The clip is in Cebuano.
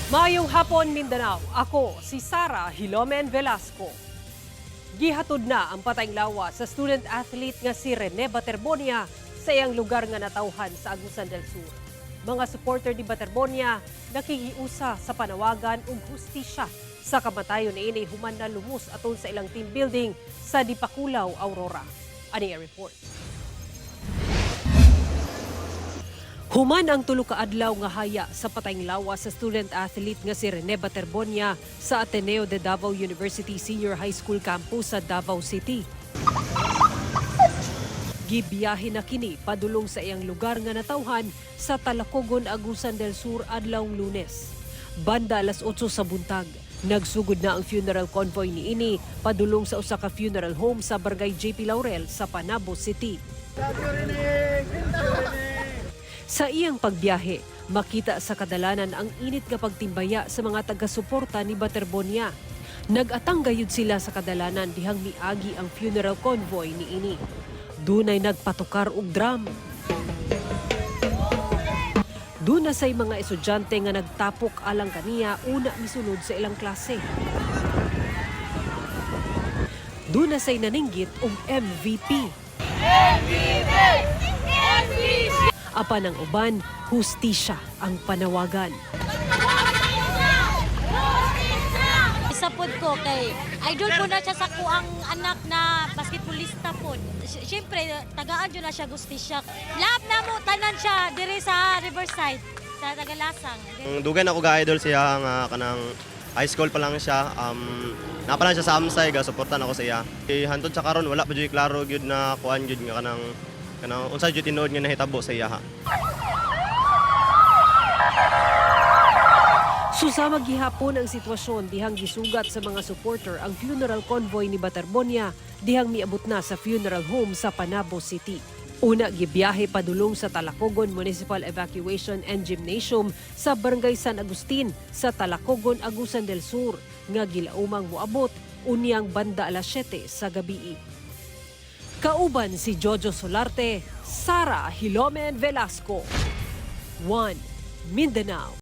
Maayong hapon, Mindanao. Ako si Sara Hilomen Velasco. Gihatod na ang patayng lawas sa student athlete nga si Rene Baterbonia sa iyang lugar nga natawhan sa Agusan del Sur. Mga supporter ni Baterbonia nakikiusa sa panawagan ug hustisya sa kamatayon niini human na lumos aton sa ilang team building sa Dipakulaw, Aurora. Ani ang report. Human ang tulo ka adlaw nga haya sa patayng lawas sa student athlete nga si Rene Baterbonia sa Ateneo de Davao University Senior High School campus sa Davao City. Gibiyahe na kini padulong sa iyang lugar nga natawhan sa Talacogon, Agusan del Sur adlawng Lunes. Banda alas 8 sa buntag, nagsugod na ang funeral convoy niini padulong sa usa ka funeral home sa Barangay JP Laurel sa Panabo City. Sa iyang pagbiyahe, makita sa kadalanan ang init nga pagtimbaya sa mga taga-suporta ni Baterbonia. Nag-atang gayud sila sa kadalanan dihang miagi ang funeral convoy niini. Dunay nagpatukar og drum. Duna say mga estudyante nga nagtapok alang kaniya una misulod sa ilang klase. Duna say naninggit og MVP. Apan ang uban, hustisya ang panawagan. Isa pod ko kay idol po na siya sa kuang anak na basketballista pod. Siyempre, tagaan jud na siya gustisya. Love na mo tanan siya diri sa Riverside sa Tagalasang. Ang dugay na ako ga-idol siya nga kanang high school pa lang siya. Naa pa lang siya sa Amsay, ga suportan ako sa iya. Eh, hantod sa karon wala pa jud klaro gyud na kuan gyud nga kanang kanang unsa jud tinuod nga nahitabo sa iya ha. Susama gihapon ang sitwasyon dihang gisugat sa mga supporter ang funeral convoy ni Baterbonia dihang miabot na sa funeral home sa Panabo City. Una gibiyahe padulong sa Talacogon Municipal Evacuation and Gymnasium sa Barangay San Agustin sa Talacogon, Agusan del Sur nga gilaumang moabot unyang banda alas 7 sa gabii. Kauban si Jojo Solarte, Sara Hilomen Velasco. 1 Mindanao.